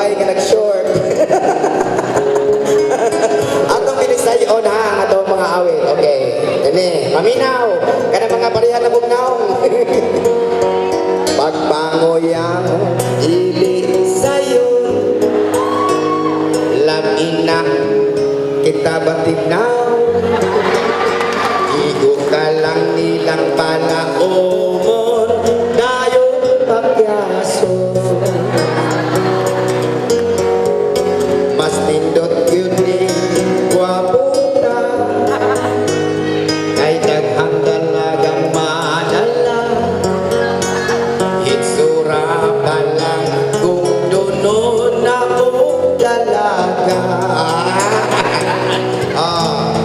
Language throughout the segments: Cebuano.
babae nga nag-short. Atong binisayon ha, ang atong mga awit. Okay. Kani, paminaw. Kana mga pareha na bugnaw. Pagpangoyang ili sayo, lamina kita batignaw. Igo ka lang nilang palaumon, dayon pagyaso. Mas nindot yun ni gwapo ta, kay daghang dalagang madala. Hitsura pa lang kung dunon na og dalaga. Ah.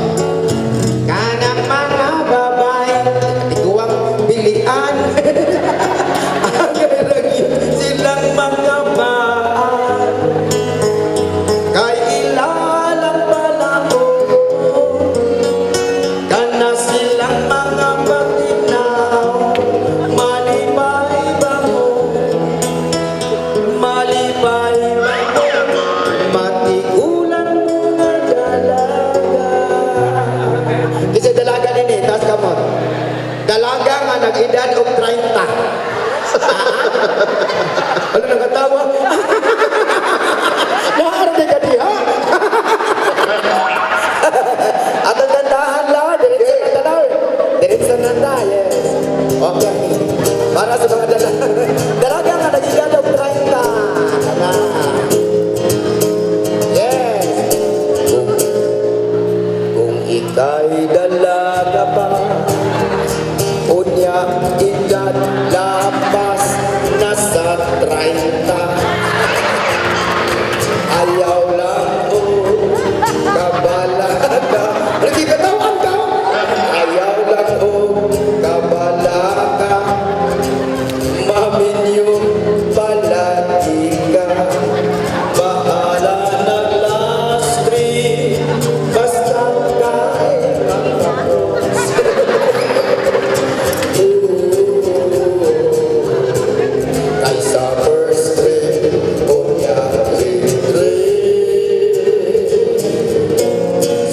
Kanang mga babae, tiguang pilian. Ang silang mga baan. Kay ilalang pala ko, kana silang mga batinaw. Malipay bango, malipay bango, matigulang mga dalaga. Kasi dalaga nini, taas kamot. Dalaga nga nag-edad og 30. Ano nagatawa? Naarte ka diha? At ang dandahan lang, diretso na tanaw. Diretso na ta, yes. Okay. Para sa mga dalaga. Dalaga nga nag-edad og 30. Kana. Yes. Kung ika'y dalaga pa, unya edad lapas na sa 30, ayaw lang o kabalaga. Lagi katawan ka. Ayaw lang o kabalaga, maminyo palagi ka. Bahala nag last three, basta kay matapos. Kay sa first three, unya three.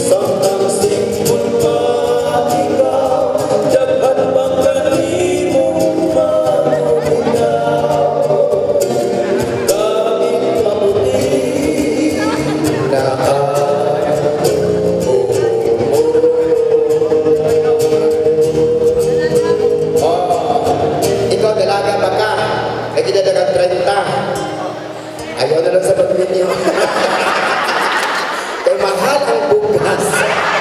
Samtang singkon pa ikaw, daghan pang kanimong magunaw. Gamit maputi na ang buhok. Oh, ikaw dalaga ba ka? Nag-edad kang 30. Ayaw na lang sa pagminyo. Kay mahal ang bugas.